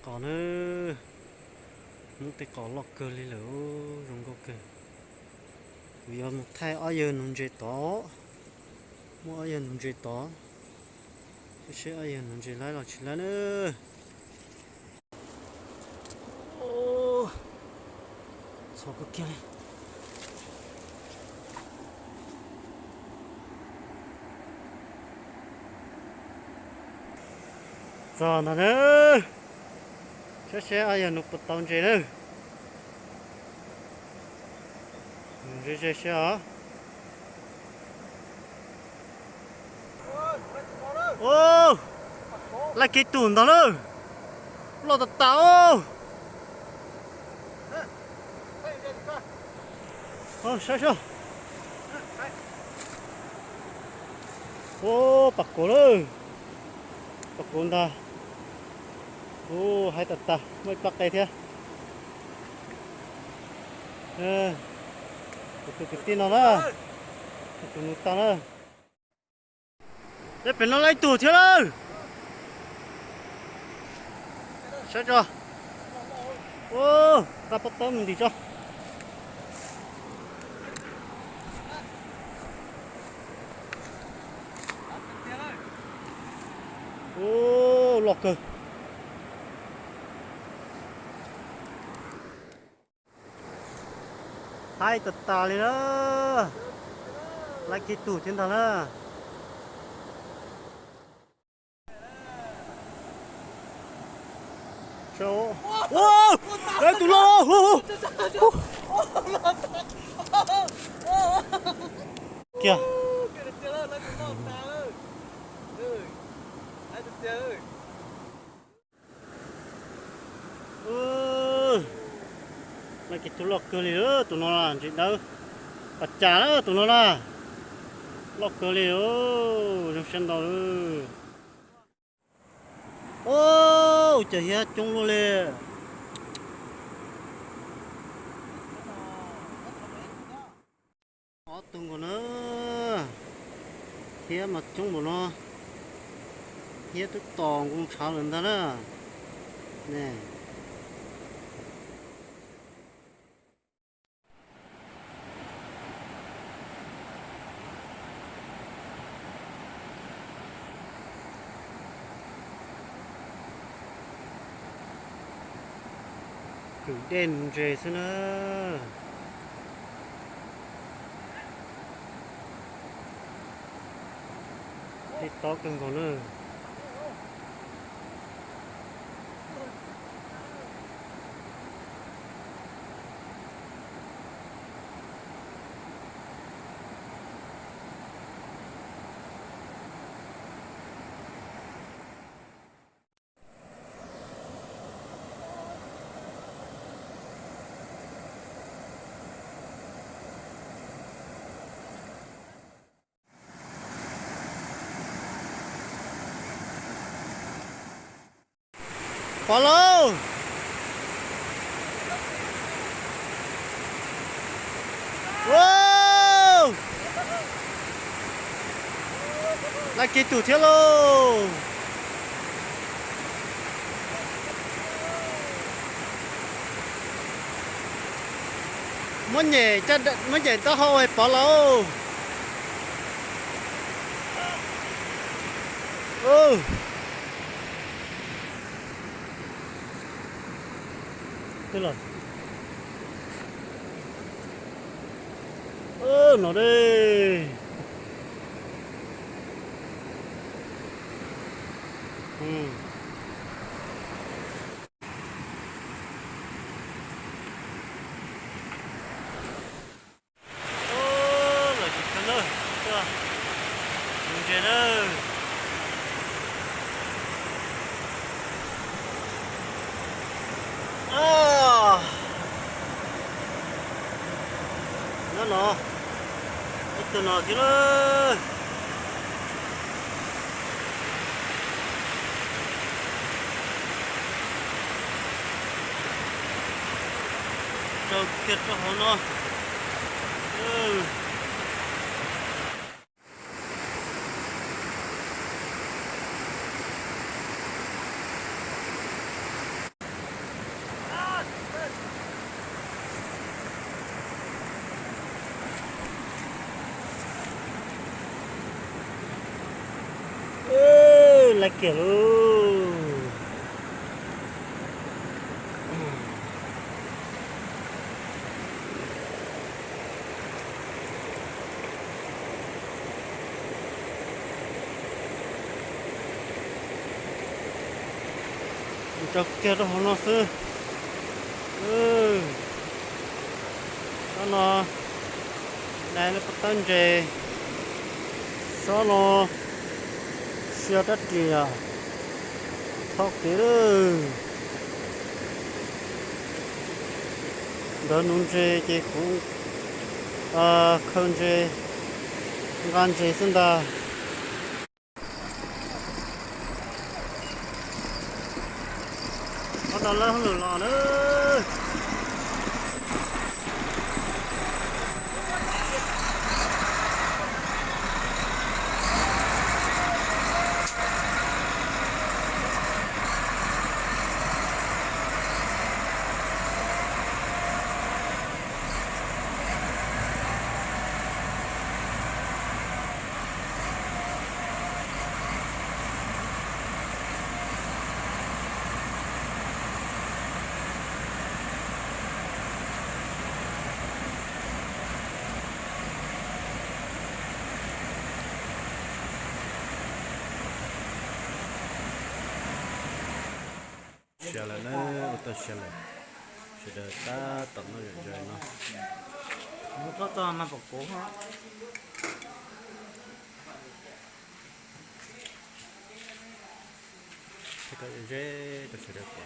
Qos na, muab tej qos loj kawg li lawm, zoo nkauj kawg. Kuv yuav mus thaij ob yawg nug ntses tod, muab ob yawg nug ntses tod, seb ob yawg nug ntses laib los tsis laib na. Txhov kawg kiag li. Txog ntag na, saib seb ob yawg nug puas tau ntses na. Nug ze ze seb os. Laij kiv tus ntag lawm, loj tas tas os. Saib saib. Ua, pam kuv lawm, pam kuv ntag. Ua, haib tas tas, muaj ib plab qe thiab. Kuv tus kwv tij no na, kuv tus nus tag na. Peb pem no laij tug thiab lawm. Saib tso. Ua, nqa pob tawb mus ntim tso. Ua, loj kawg. Haib tas tas li na. Laij kiv tus thiab ntag na. Tus loj. Kiag. Laij kiv tus loj kawg li, tus no na ntses dawb, pas cas na tus no na. Loj kawg li, zoo siab ntau. Ua cas hiab coob luaj li. Ob tug nkaus na, hiab mas coob npaum no, hiab twb tos nkoos tshav lawm ntag na. Kwm dej ntses xwb na. Dej tob kawg nkaus na. Pov lauj! Ua, laij kiv tus thiab lauj! Muab nyem, muab nyem taub hau pov lauj! Twb los no de. Los tsis tau na, tus ntses na. Nyob no, ib tug no thiab na. Raug kiag rau hauv no. Kiag lauj. Tso kiag rau hauv no xwb. Sob no dai lub pob tawb ntses. Sob no siab dab tsi yom. Thaub kev lawm. Ntawd nuv ntses ces kuv khaws ntses, nqa ntses xwb ntag. Ob tog lawb hauj lwm los na. Siav lawm na, ua tau siav lawm. Sawv daws tab tom noj zom zaws no. Mus txog txog mas pom kuv. Thaij tau ze rau sawv daws pom.